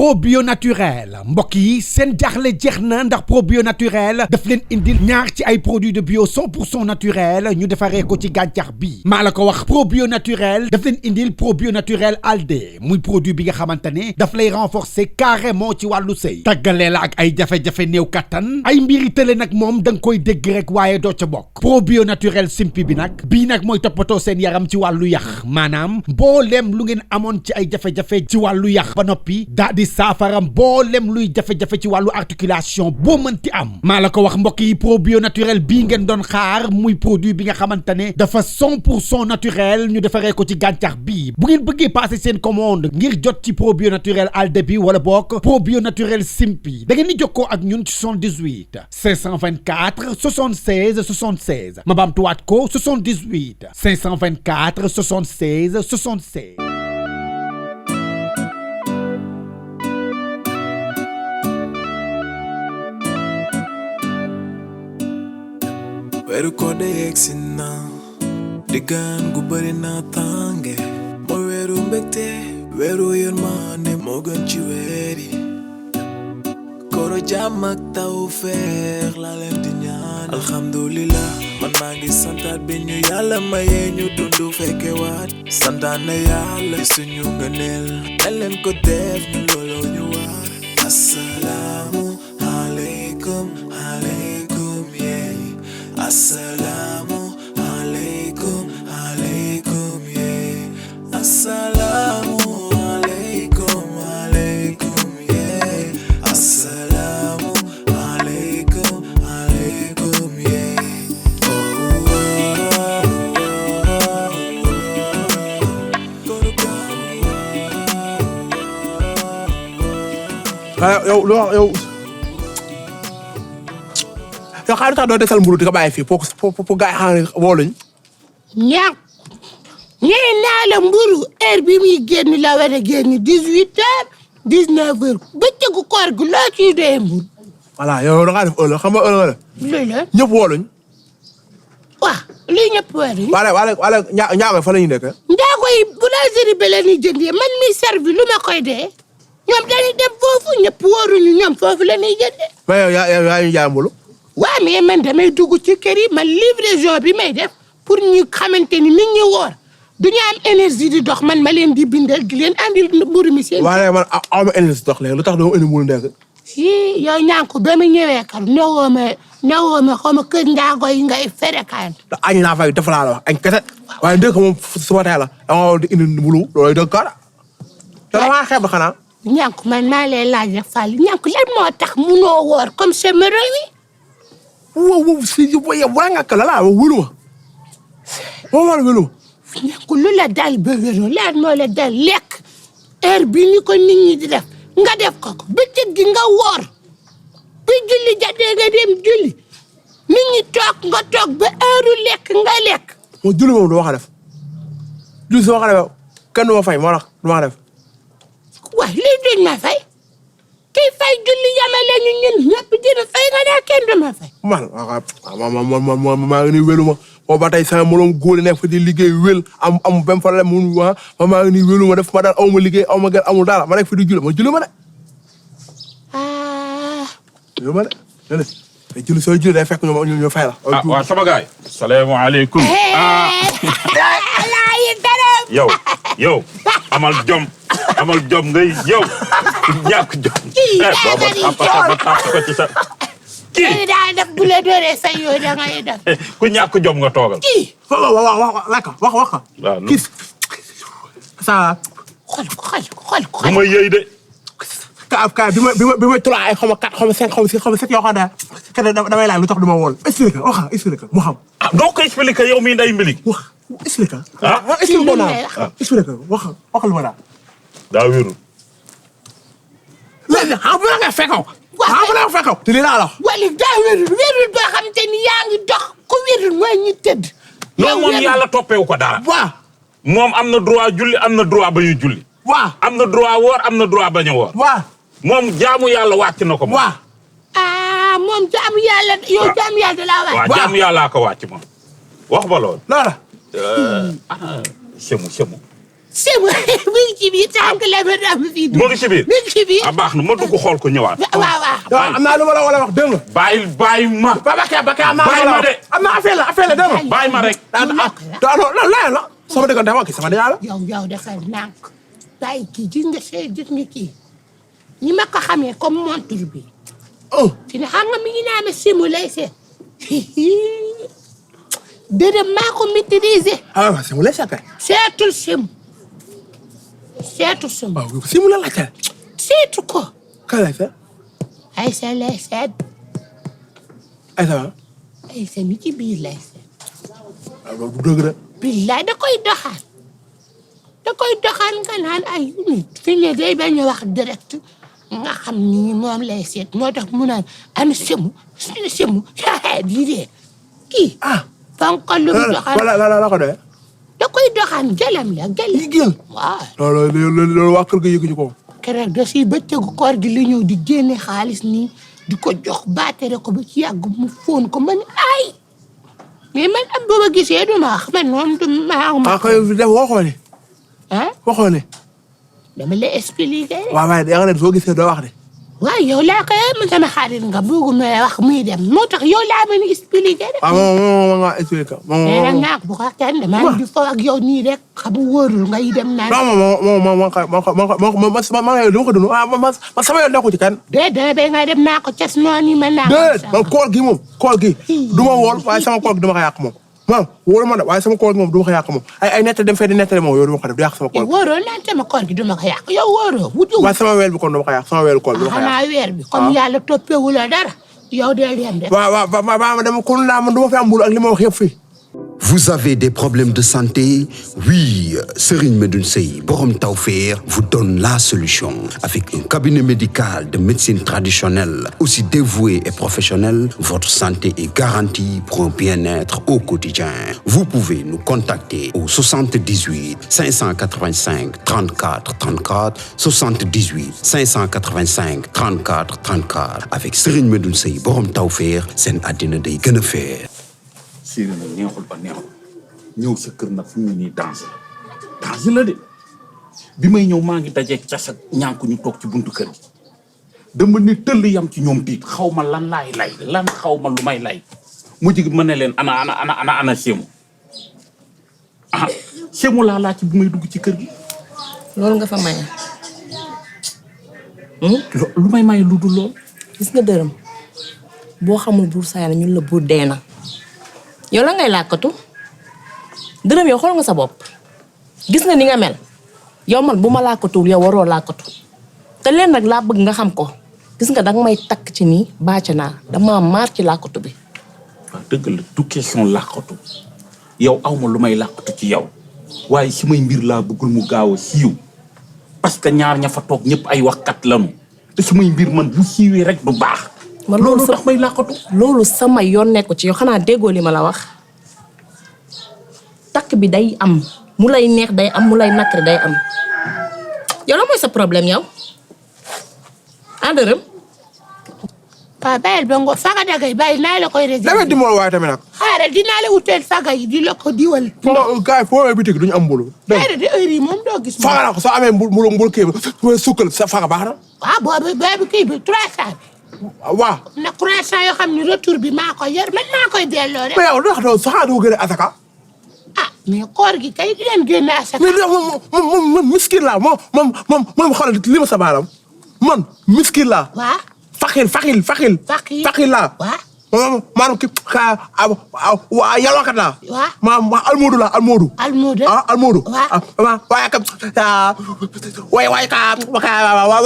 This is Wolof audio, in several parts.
probio naturel mbokk yi seen jaaxle jeex na ndax probio naturel daf leen indil ñaar ci ay produits de bio 100% naturel ñu defaree ko ci gàncax bi maa la ko wax probio naturel daf leen indil probio naturel alde muy produit bi nga xamante ne daf lay renforcer carrément ci wàllu sëy tàggalee la ak ay jafe-jafe néew kattan ay mbiri tële nag moom da nga koy dégg rek waaye doo ca bokk probio naturel simpi bi nag bii nag mooy toppatoo seen yaram ci wàllu yax maanaam mbooleem lu ngeen amoon ci ay jafe-jafe ci wàllu yax ba noppi daa di saafara mbooleem luy jafe-jafe ci wàllu articulation boo mënti am maa la ko wax mbokk yi probio naturel bii ngeen doon xaar muy produit bi nga xamante ne dafa 100% naturel ñu defaree ko ci gàncax bii bu ngeen bëggee passer seen commande ngir jot ci probio naturel alde bi wala bokk probio naturel simpi da ngeen di jokkoo ak ñun ci 78 524 76 76 ma baamtuwaat ko 78 524 76 76. weeru koor de yegsi na diggaan gu bëri na tànge mooy weeru mbégte weeru yërmande moo gën ci weer yi kooro jàmm ak tawfeex laa leen di ñaan alhamdulillah man maa ngi santaat bi ñu yàlla mayee ñu dundu fekke waat santaan na yàlla suñu ngëneel dañ leen ko def ñu looloo ñu waar assalaamu aleykum aleykum yee assalaamu aleykum aleykum yee assalaamu aleykum aleykum yee assalaamu aleykum aleykum yee yow xaaru tax doo desal mburu di ko bàyyi fii pour gars yi xam ne wooluñ ñàkk ñee naa la mburu heure bi muy génn la war a génn 18 heures 19 heures bëccëgu koor gi loo ciy dee mburu voilà yow da ngaa def heure xam nga heure la lii la ñëpp wooluñ waaw lii ñëpp war yi wala ñaago fa la ñu nekk njaago yi boulangerie bi la ñuy jëndee man mi servi lu ma koy dee ñoom dañuy dem foofu ñëpp wóoruñu ñoom foofu la ñuy jëndee mais yow yaa ñu jaay mbulu waaw mais man damay dugg ci kër yi man livraison bi may def pour ñu xamante ni nit ñi woor duñu am énergie di dox man ma leen di bindal di leen andil mburu mi seen. waaye man aw ma énergie dox léegi lu tax doo indi mburu ndekk. si yow ñaan ko ba mu ñëwee kar newoo ma xaw ma kër njaago yi ngay ferekaan. da añ naa fay dafa laa la wax añ kese waaye ndekk moom suba teel la dama war di indi mburu loolu dëgg kara te damaa xeeb xanaa. ñaan ko man maa lay laaj rek Fall ñaan ko lan moo tax munoo woor comme sa mero yi. wow si yow waa nga kala laa wóolu ma moo war a wóolu ma. ñaan ko lu la dal ba wéro lan moo la dal lekk heure bi ni ko nit ñi di def nga def ko bëccëg gi nga woor bi julli jotee nga dem julli nit ñi toog nga toog ba heure lekk nga lekk. moom julli moom du ma ko def julli su ma ko defee kenn du ma fay moo tax du ma ko def. waaw lii duñ ma fay kii fay julli yamale ñu ñun ñëpp dina fay nga ne kenn du ma fay. man maa ngi nii wélu ma boobu ba tey sama moroom góor nekk fa di liggéey wél am benn problème mu maa ngi nii wélu ma def ma daal aw ma liggéey aw ma gën amul dara ma nekk fa di julli ma julli ma de. julli ma de te julli sooy julli day fekk ñu fay la. waaw sama gaay. salaamaaleykum. yow amal jom ngay yow ñàkk jom. booba tàpp ko ci sa. kii daa def bu la dooree say yoo da ngay def. ku ñàkk jom nga toogal. kii. wax. waaw kii ça. xool ko. bu ma yëy de. ka bi ma tulaa ay xaw ma 4 xaw ma 5 xaw ma 7 yoo xam ne damay laaj lu tax du ma wool expliqué mu xam. doo ko expliqué yow mii nday mbilig. wax expliqué. expliqué bon naa expliqué wax lu ma daal. daa wérul. léegi bu la nga fekkaw. bu la nga fekkaw. te lii laa la wax. wala daa wérul boo xamante ni yaa ngi dox ku wérul mooy ñu tëdd. non moom yàlla toppewu ko dara. waaw. moom am na droit julli am na droit ba ñu julli. waaw. am na droit woor am na droit ba ñu woor. waaw. moom jaamu yàlla wàcc na ko moom. waaw. moom jaamu yàlla yow jaamu yàlla laa wàcc. waaw jaamu yàlla ko wàcc moom. wax ba lool. loola. semu. Sémou mi ngi ci biir tànk la ba dam fii moo ngi ci biir mi ngi ci biir ah baax na ma dugg xool ko ñëwaat. waaw am naa lu ma la wala wax dégg nga. bàyyi ma. Baka am naa bàyyi ma de. am na affaire la dégg nga. bàyyi ma rek. la sama dëgg dama kii sama dëgg la. yow dafa nànk bàyyi kii gis nga kii ñi ma ko xamee comme montre bi fi ne xam nga mi ngi naa ma Sémou lay seet déedéet maa ko maîtriser waaw Sémou lay seet kay. seetul Sémou waaw Sémou la laajte. seetu ko kan lay seet. Aïssa lay seet Aïssa mi ci biir lay seet waaw bu dëgg la. billaay da koy doxaan nga naan ay fi ne day bañ a wax direct nga xam ni moom lay seet moo tax mu naan ana Sémou lii dee kii fonkal lu mu doxaan la ko doyee. da koy doxaan gelam la yi gel. waaw loolu waa kër ga yëguñu ko. keroog da si bëccëgu koor gi la ñëw di génne xaalis nii di ko jox baatere ko ba ci yàgg mu fóon ko man ay mais man am booba gisee du ma wax man noonu du ma koy def waxoo ne. waxoo ne. dama lay expliquer. waaw waaye da nga ne soo gisee doo wax de. waaw yow laa koy man sama xarit nga bëgg may wax muy dem moo tax yow laa mën a expliquer. waaw moom nga expliquer. mais nag bu ko kenn man di fo ak yow nii rek xam wóorul ngay dem naan. non man sama yoon nekkul ci kenn. déedéet nga dem naa ko cas noonu man naa ko. déedéet man kool gi du ma wool waaye sama kool gi du ma ko yàq moom. maam wóolu ma de waaye sama koor gi moom du ma ko yàq moom ay nett dem fee di nettali moom yow du ma ko def du yàq sama koor gi. wóoroo naan sama koor gi du ma ko yàq yow wóoroo. waaye sama weer bi kon du ma ko yàq sama weeru koor du ma ko yàq. xanaa weer bi comme yàlla toppewu la dara yow del yem de. waaw ma dama kon naa man du ma fi am mbulu ak li ma wax yëpp fii. Vous avez des problèmes de santé? Oui, Serigne Medoune Seye Borom Tawfekh vous donne la solution. Avec un cabinet médical de médecine traditionnelle, aussi dévoué et professionnel, votre santé est garantie pour un bien-être au quotidien. Vous pouvez nous contacter au 78 585 34 34, 78 585 34 34. Avec Serigne Medoune Seye Borom Tawfekh, seen àddina day gën a feer. Siri nag neexul ba neexul ñëw sa kër nag fu mu nii danger la de bi may ñëw maa ngi dajeeg cas ak ñànku ñu toog ci buntu kër gi dama ni tëll yam ci ñoom tiit xaw ma lan laay lay lan xaw ma lu may lay mujj gi ma ne leen ana Sémou Sémou laa laaj ci bu may dugg ci kër gi. loolu nga fa maye. lu may maye lu dul lool. gis nga dërëm boo xamul buur saa yàlla ñun la buur dee na. yow la ngay làkkatu dërëm yow xool nga sa bopp gis nga ni nga mel yow man bu ma làkkatuwul yow waroo làkkatu te leen nag laa bëgg nga xam ko gis nga danga may takk ci nii bàcc naa dama maar ci làkkatu bi. waaw dëgg la du question làkkatu yow awma lu may làkkatu ci yow waaye si may mbir laa bëggul mu gaaw a siiw parce que ñaar ña fa toog ñëpp ay waxkat lañu te su may mbir man bu siiwee rek du baax. man loolu tax may làqatu. loolu sama yoon nekku ci yow xanaa déggoo li ma la wax takk bi day am mu lay neex day am mu lay nakari day am yow la mooy sa problème yow dërëm. waaw bàyyil ba nga faga dagay bàyyi naa la koy réservé. dama dimbali waaye tamit nag. xaaral dinaa la wuteel faga yi di la ko diwal. non gars yi foo may bitig duñu am mbulu. dégg nga heure yi moom doo gis. faga naa ko soo amee mbulu kii ba sukkal sa faga baax na. waaw boobu kii bi 300 bi. waaw. na croissant yoo xam ne retour bi maa koy yor man maa koy delloo rek. mais yow ndax doo sax doo gën a asaka. mais koor gi kay di leen génne asaka. mais moom miskin laa moom xoolal li ma sa baaram man miskin laa. waaw. faxil laa. waaw. maanaam kii waa yalwakat laa. waaw. ma almoodu laa almoodu. almoodu. almoodu. waaw.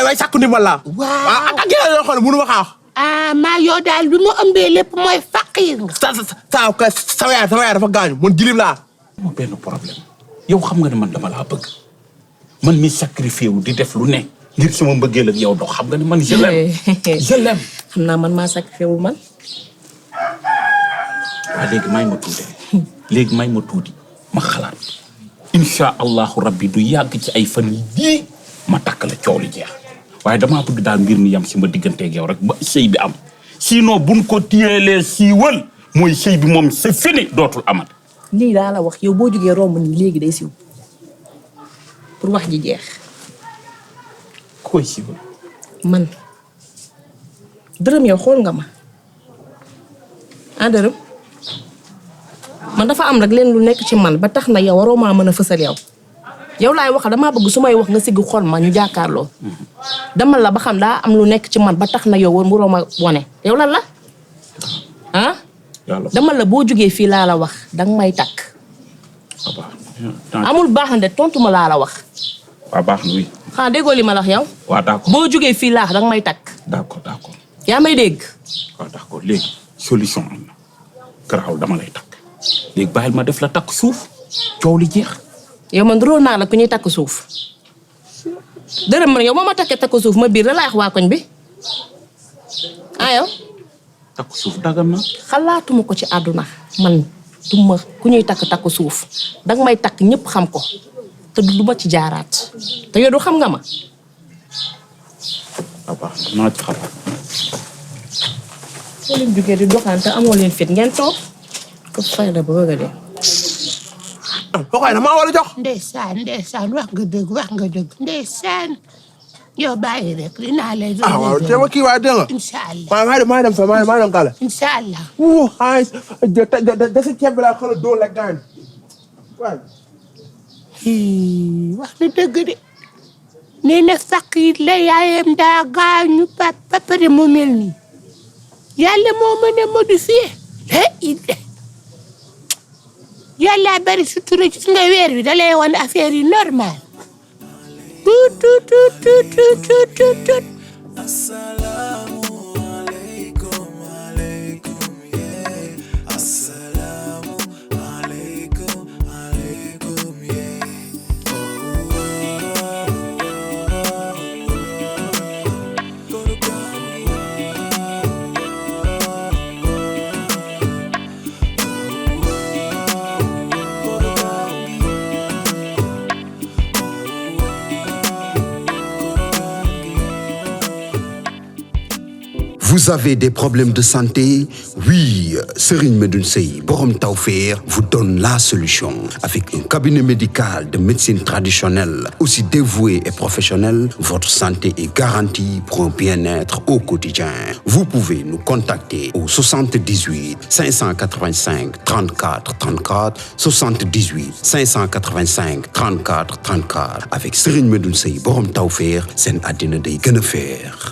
waaye sakku ndimbal laa. waaw. ak yeneen yoo xam ne mënu ma xaax. maa yow daal bi mu ëmbee lépp mooy faqiir nga. sama yaay dafa gaañu man jilim laa. moo benn problème yow xam nga ne man dama laa bëgg man mi sacrifié wu di def lu ne ngir sama mbëggeel ak yow dox xam nga ne man je l'aime xam naa man maa sacrifié wu man. waaw léegi may ma tuuti ma xalaat insha allahu rabbi du yàgg ci ay fan yii ma takk la coow li jeex waaye damaa bëgg daal mbir mi yam si ma digganteeg yow rek ba sëy bi am sinon buñ ko tiyeelee siiwal mooy sëy bi moom c'est fini dootul amat. lii daa la wax yow boo jógee romb nii léegi day siw pour wax ji jeex. koy siiwal. man dërëm yow xool nga ma ah dërëm man dafa am rek leen lu nekk ci man ba tax na yow waroo maa mën a fësal yow laay wax damaa bëgg su may wax nga sigg xool ma ñu jàkkaarloo dama la ba xam daa am lu nekk ci man ba tax na yow waroo ma wone yow lan la ah dama la boo jógee fii laa la wax danga may takk amul baax na de tontu ma laa la wax waaw baax na oui. xanaa déggoo li ma la wax yow. waaw d'accord boo jógee fii laax danga may takk. d'accord. yaa may dégg. waaw d'accord léegi solution am na garaawul dama lay takk léegi bàyyil ma def la takk suuf coow li jeex. yow man duroo naa la ku ñuy takk suuf dërëm man yow moo ma takkee takk suuf ma biir la laay wax waa koñ bi ah yow. takk suuf dagan na. xalaatuma ko ci àdduna man duma ku ñuy takk suuf danga may takk ñëpp xam ko. te du ma ci jaaraat te yow du xam nga ma. waaw baax naa ci xalaat. soo leen jógee di doxaan te amoo leen fit ngeen toog ko fay la ba bëgg a dee. Rokhaya damaa war a jox. ndeysaan wax nga dëgg ndeysaan yow bàyyi rek dinaa lay. waaw te ma kii waa dégg nga. incha allah maa dem fa maa dem kàlla. incha allah. dese ceeb bi laa xoolal doo la gaañ. waaw. wax na dëgg de nee na fàq yi la yaayam daa gaañu ba pare mu mel nii yàlla moo mën a modifié yàlla bari sutura gis nga weer bi da lay wan affaire yi normal tut Assalamu alaikum, yeah. Assalamu alaikum, yeah. Vous avez des problèmes de santé? Oui, Serigne Medoune Sey Borom Tawfekh vous donne la solution. Avec un cabinet médical de médecine traditionnelle, aussi dévoué et professionnel, votre santé est garantie pour un bien-être au quotidien. Vous pouvez nous contacter au 78 585 34 34, 78 585 34 34. Avec Serigne Medoune Sey Borom Tawfekh, seen àddina day gën a feex.